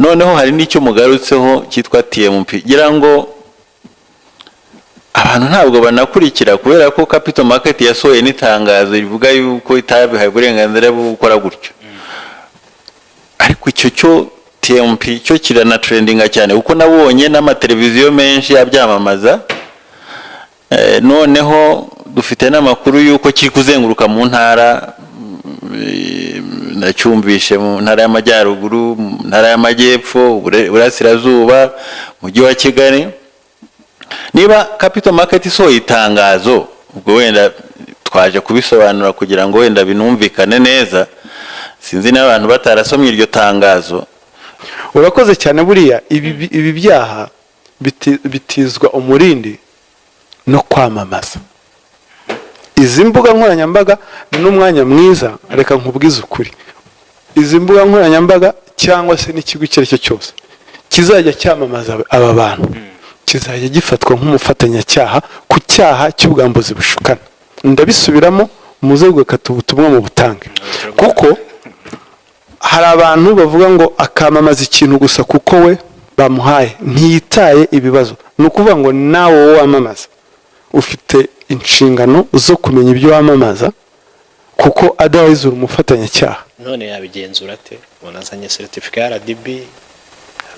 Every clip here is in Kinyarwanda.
Noneho hari n'icyo mugarutseho cyitwa TMP. Ngira ngo abantu ntabwo banakurikira, kubera ko Capital Market yasohoye n'itangazo rivuga yuko itabihaye uburenganzira bwo gukora gutyo. Ariko icyo cyo TMP cyo kiranatrendinga cyane, kuko nabonye n'amateleviziyo menshi abyamamaza. Noneho dufite n'amakuru y'uko kiri kuzenguruka mu ntara. Nacyumvishe mu Ntara y'Amajyaruguru, mu Ntara y'Amajyepfo, Uburasirazuba, Mujyi wa Kigali. Niba Capital Market isohoye itangazo, ubwo wenda twaje kubisobanura kugira ngo wenda binumvikane neza. Sinzi niba abantu batarasomye iryo tangazo. Urakoze cyane. Buriya ibi byaha bitizwa umurindi no kwamamaza. Izi mbuga nkoranyambaga ni n'umwanya mwiza. Reka nkubwize ukuri, izi mbuga nkoranyambaga cyangwa se n'ikigo icyo ari cyo cyose kizajya cyamamaza aba bantu kizajya gifatwa nk'umufatanyacyaha ku cyaha cy'ubwambuzi bushukana. Ndabisubiramo, muze gukata ubutumwa mu butange, kuko hari abantu bavuga ngo akamamaza ikintu gusa kuko we bamuhaye, ntiyitaye ibibazo. Ni ukuvuga ngo nawe wowe wamamaza ufite inshingano zo kumenya ibyo wamamaza, kuko otherwise uri umufatanyacyaha. None yabigenzura ate? Ubona azanye certificat ya RDB,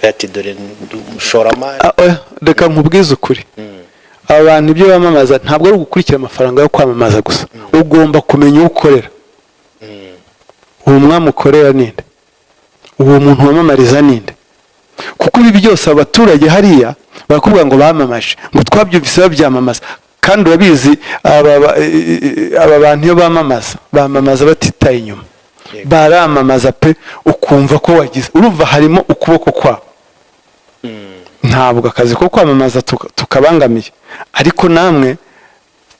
ati: "Dore ndi umushoramari." Ah, oya, reka nkubwize ukuri, aba bantu ibyo bamamaza ntabwo ari ugukurikira amafaranga yo kwamamaza gusa. Ugomba kumenya uwo ukorera. Uwo mwami ukorera ninde? Uwo muntu wamamariza ninde? Kuko ibi byose abaturage hariya barakubwira ngo bamamaje, ngo twabyumvise babyamamaza. Kandi urabizi, aba bantu iyo bamamaza, bamamaza batitaye inyuma. Baramamaza pe, ukumva ko wagize, urumva harimo ukuboko kwabo. Ntabwo akazi ko kwamamaza tukabangamiye, ariko namwe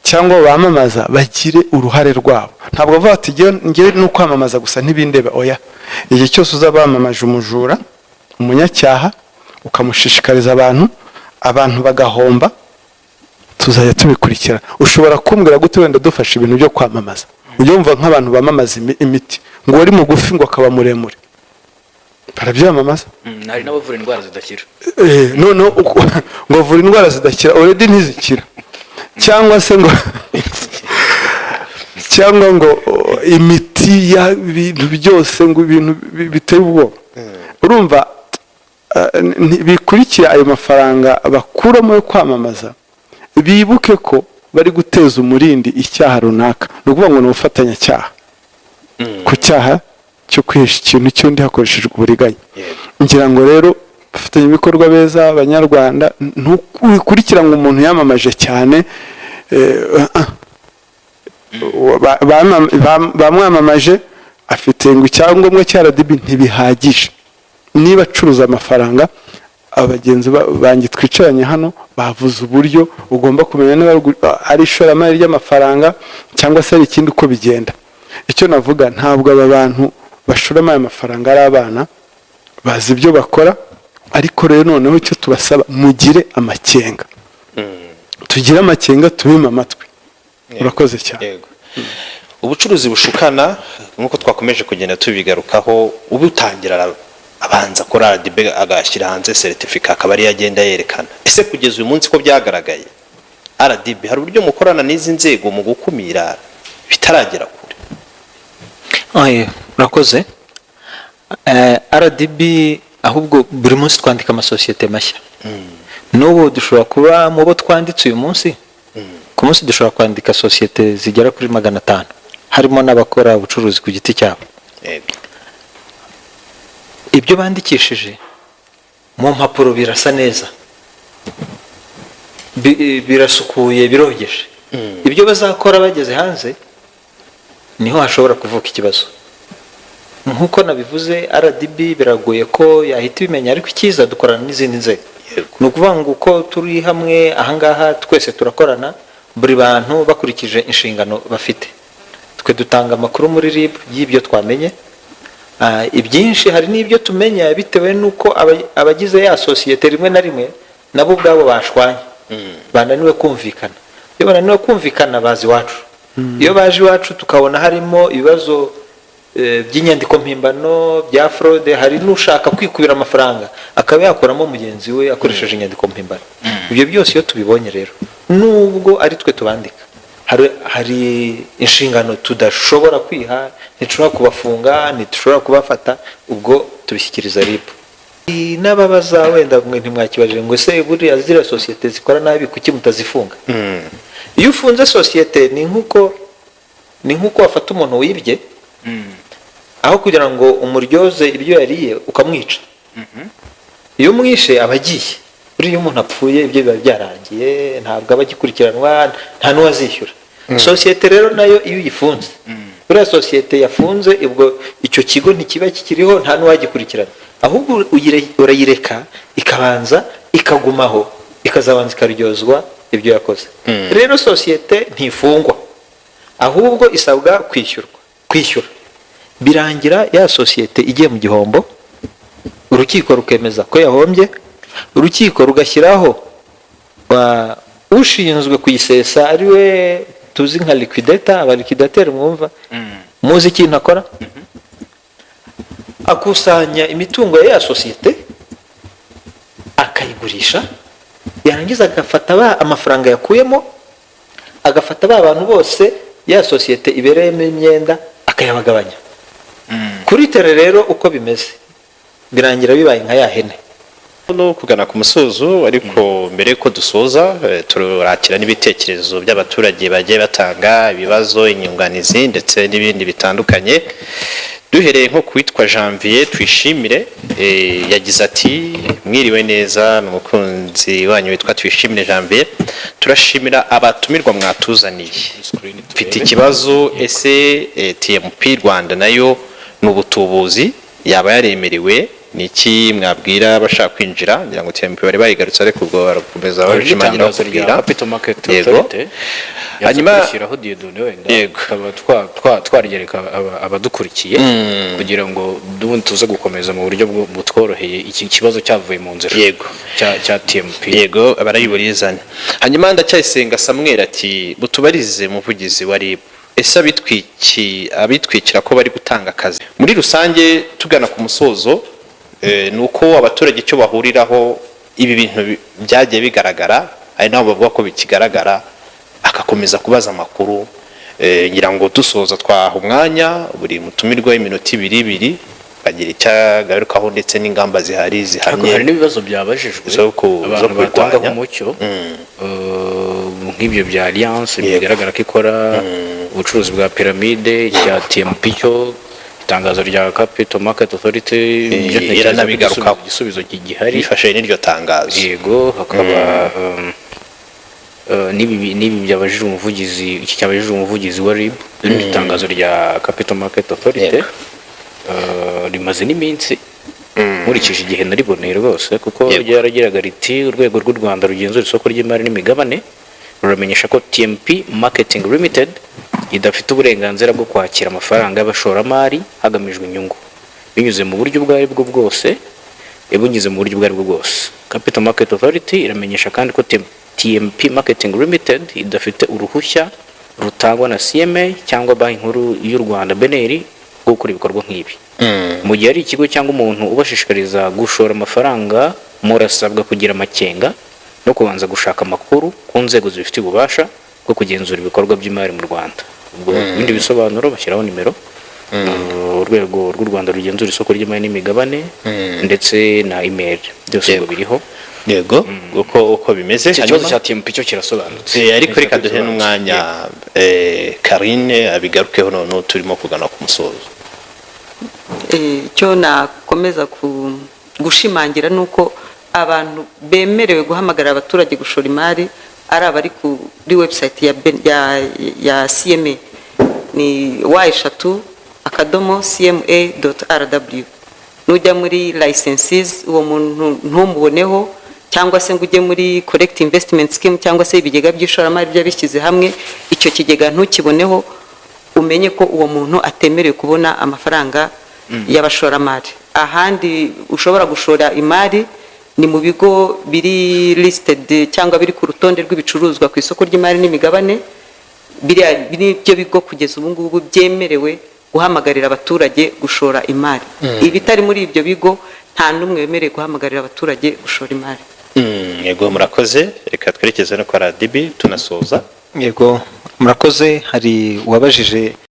cyangwa bamamaza bagire uruhare rwabo. Ntabwo bavuga ati: "Njyewe ni ukwamamaza gusa, ntibindeba." Oya, igihe cyose uzaba wamamaje umujura, umunyacyaha, ukamushishikariza abantu, abantu bagahomba, tuzajya tubikurikira. Ushobora kumbwira gute wenda dufashe ibintu byo kwamamaza? Ujya wumva nk'abantu bamamaza imiti ngo wari mugufi ngo akaba muremure, barabyamamaza. Hari n'abavura indwara zidakira. Noneho ngo avura indwara zidakira, already ntizikira, cyangwa se ngo cyangwa ngo imiti ya ibintu byose, ngo ibintu biteye ubwoba. Urumva bikurikira ayo mafaranga bakuramo yo kwamamaza, bibuke ko bari guteza umurindi icyaha runaka. Ni ukuvuga ngo ni ubufatanyacyaha ku cyaha cyo kwihesha ikintu cy'undi hakoreshejwe uburiganya. Ngira ngo rero abafatanyabikorwa beza, Abanyarwanda, ntukurikira ngo umuntu yamamaje cyane. Bamwamamaje afite ngo icyangombwa cya RDB, ntibihagije. Niba acuruza amafaranga, abagenzi banjye twicaranye hano bavuze uburyo ugomba kumenya niba ari ishoramari ry'amafaranga cyangwa se ari ikindi, uko bigenda. Icyo navuga, ntabwo aba bantu bashoramo aya mafaranga ari abana, bazi ibyo bakora. Ariko rero noneho icyo tubasaba, mugire amakenga, tugire amakenga, tubime amatwi. Urakoze cyane. Yego. Ubucuruzi bushukana, nk'uko twakomeje kugenda tubigarukaho, ubutangira abanza kuri RDB agashyira hanze certificat, akaba ariyo agenda yerekana. Ese kugeza uyu munsi ko byagaragaye, RDB hari uburyo mukorana n'izi nzego mu gukumira bitaragera kure? Oye, urakoze. RDB ahubwo buri munsi twandika amasosiyete mashya. N'ubu dushobora kuba mu bo twanditse uyu munsi, ku munsi dushobora kwandika sosiyete zigera kuri 500, harimo n'abakora ubucuruzi ku giti cyabo. Ibyo bandikishije mu mpapuro birasa neza, birasukuye, birogeje. Ibyo bazakora bageze hanze niho hashobora kuvuka ikibazo. Nk'uko nabivuze, RDB biragoye ko yahita ibimenya, ariko icyiza dukorana n'izindi nzego. Ni ukuvuga ngo uko turi hamwe ahangaha twese turakorana, buri bantu bakurikije inshingano bafite. Twe dutanga amakuru muri RIB y'ibyo twamenye. Ibyinshi hari n'ibyo tumenya bitewe n'uko abagize ya sosiyete rimwe na rimwe nabo ubwabo bashwanye, bananiwe kumvikana. Iyo bananiwe kumvikana baza iwacu. Iyo baje iwacu tukabona harimo ibibazo. by'inyandiko mpimbano, bya fraude. Hari n'ushaka kwikubira amafaranga akaba yakuramo mugenzi we akoresheje inyandiko mpimbano. Ibyo byose iyo tubibonye rero, nubwo ari twe tubandika, hari inshingano tudashobora kwiha. Ntitushobora kubafunga, ntitushobora kubafata, ubwo tubishyikiriza RIB. N'ababaza wenda mwe ntimwakibajije ngo: "Ese buriya ziriya sosiyete zikora nabi, kuki mutazifunga?" Iyo ufunze sosiyete, ni nk'uko wafata umuntu wibye, aho kugira ngo umuryoze ibyo yariye ukamwica. Iyo umwishe aba agiye. Buriya iyo umuntu apfuye, ibyo biba byarangiye, ntabwo aba agikurikiranwa, nta n'uwazishyura. Sosiyete rero nayo iyo uyifunze, buriya sosiyete yafunze, ubwo icyo kigo ntikiba kikiriho, nta n'uwagikurikirana. Ahubwo urayireka ikabanza ikagumaho, ikazabanza ikaryozwa ibyo yakoze. Rero sosiyete ntifungwa, ahubwo isabwa kwishyurwa. Kwishyura birangira ya sosiyete igiye mu gihombo, urukiko rukemeza ko yahombye, urukiko rugashyiraho ushinzwe kuyisesa, ari we tuzi nka liquidator. Aba liquidateur mwumva muzi ikintu akora: akusanya imitungo ya ya sosiyete akayigurisha, yarangiza agafata amafaranga yakuyemo, agafata ba bantu bose ya sosiyete ibereyemo imyenda, akayabagabanya. Kuri terrain rero uko bimeze, birangira bibaye nka ya hene. No kugana ku musozo, ariko mbere yuko dusoza, turakira n'ibitekerezo by'abaturage bagiye batanga ibibazo, inyunganizi ndetse n'ibindi bitandukanye. Duhereye nko ku witwa Janvier Twishimire, yagize ati: "Mwiriwe neza, ni umukunzi wanyu witwa Twishimire Janvier. Turashimira abatumirwa mwatuzaniye. Mfite ikibazo: ese TMP Rwanda nayo ni ubutubuzi, yaba yaremerewe? Ni iki mwabwira abashaka kwinjira?" Ngira ngo TMP bari bayigarutse, ariko ubwo barakomeza babishimangira, itangazo rya bakubwira. Capital Market Authority Hanyuma- gushyiraho Dieudonné wenda tukaba twaryereka abadukurikiye kugira ngo n'ubundi tuze gukomeza mu buryo butworoheye, iki kibazo cyavuye mu nzira cya TMP. Yego, barayiburizane. Hanyuma Ndacyayisenga Samuel ati: "Butubarize umuvugizi wa RIB, ese abitwikira ko bari gutanga akazi?" Muri rusange, tugana ku musozo, ni uko abaturage icyo bahuriraho, ibi bintu byagiye bigaragara, hari n'abo bavuga ko bikigaragara, agakomeza kubaza amakuru. Ngira ngo dusoza twaha umwanya buri mutumirwa w'iminota ibiri ibiri, bagira icyo agarukaho ndetse n'ingamba zihari Ariko zihamye hari n'ibibazo byabajijwe zo abantu batangaho kurwanya. umucyo, nk'ibyo bya Alliance bigaragara ko ikora ubucuruzi bwa piramide, icya TMP cyo itangazo rya Capital Market Authority byo ntekereza ko Iranabigarukaho. igisubizo gihari. Bifashe n'iryo tangazo. Yego, hakaba n'ibi byabajije umuvugizi, iki cyabajije umuvugizi wa RIB. Irindi tangazo rya Capital Market Authority rimaze n'iminsi, nkurikije igihe nariboneye rwose, kuko ryaragiraga riti: "Urwego rw'u Rwanda rugenzura isoko ry'imari n'imigabane ruramenyesha ko TMP Marketing Limited idafite uburenganzira bwo kwakira amafaranga y'abashoramari hagamijwe inyungu binyuze mu buryo ubwo ari bwo bwose, bunyuze mu buryo ubwo ari bwo bwose. Capital Market Authority iramenyesha kandi ko TMP Marketing Limited idafite uruhushya rutangwa na CMA cyangwa Banki Nkuru y'u Rwanda, BNR, rwo gukora ibikorwa nk'ibi. Mu gihe ari ikigo cyangwa umuntu ubashishikariza gushora amafaranga, murasabwa kugira amakenga no kubanza gushaka amakuru ku nzego zibifitiye ububasha bwo kugenzura ibikorwa by'imari mu Rwanda." Ubwo ibindi bisobanuro bashyiraho nimero, urwego rw'u Rwanda rugenzura isoko ry'imari n'imigabane, ndetse na email, byose ubwo biriho. Yego, uko bimeze. Icyo kibazo Hanyuma- cya TMP cyo kirasobanutse. Ariko reka duhe n'umwanya Karine abigarukeho noneho turimo kugana ku musozo. Icyo nakomeza gushimangira ni uko abantu bemerewe guhamagarira abaturage gushora imari ari abari kuri website ya CMA, ni www.cma.rw. Nujya muri licenses uwo muntu ntumuboneho, cyangwa se ngo ujye muri collective investment scheme cyangwa se ibigega by'ishoramari by'abishyize hamwe, icyo kigega ntukiboneho, umenye ko uwo muntu atemerewe kubona amafaranga y'abashoramari. Ahandi ushobora gushora imari ni mu bigo biri listed cyangwa biri ku rutonde rw'ibicuruzwa ku isoko ry'imari n'imigabane. Biriya byo bigo kugeza ubu ngubu byemerewe. guhamagarira abaturage gushora imari. Ibitari muri ibyo bigo, nta n'umwe wemerewe guhamagarira abaturage gushora imari. Yego, murakoze. Reka twerekeze no kwa RDB tunasoza. Yego, murakoze. Hari uwabajije